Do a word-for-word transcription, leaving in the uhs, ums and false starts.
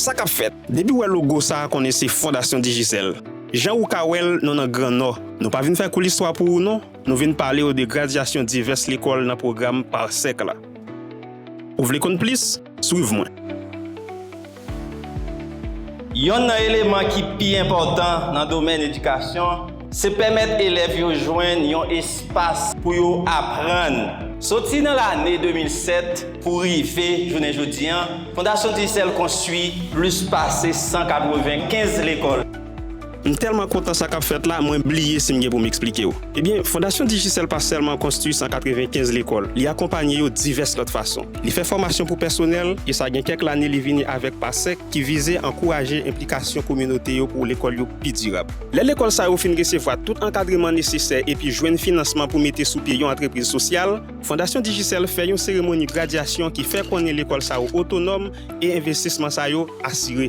Sa k ap fèt? Depi w wè logo sa a, konnen se Fondasyon Digicel. Jan ou ka wè l, nou nan Gran Nò. Nou pa vin fè kou listwa pou ou non, nou vin pale w de gradyasyon divès lekòl nan pwogram Parsec la. Ou vle konn plis? Swiv mwen. Yonn nan eleman ki pi enpòtan nan domèn edikasyon, se pèmèt elèv yo jwenn yon espas pou yo aprann. Soti nan lane de mil sèt pou rive jounen jodi an, Fondasyon Digicel konstwi plis pase san katrevenkenz lekòl. M tèlman kontan sa k ap fèt la, mwen bliye si m gen pou m eksplike w. Ebyen, Fondasyon Digicel pa sèlman konstwi san katrevenkenz lekòl, li akonpanye yo divès lòt fason. Li fè fòmasyon pou pèsonèl, e sa gen kèk lane li vini avèk Parsec ki vize ankouraje enplikasyon kominote yo pou lekòl yo pi dirab. Lè lekòl sa yo fin resevwa tout ankadreman nesesè epi jwenn finansman pou mete sou pye yon antrepriz sosyal, Fondasyon Digicel fè yon seremoni gradyasyon ki fè konnen lekòl sa yo otonòm e envestisman sa yo asire.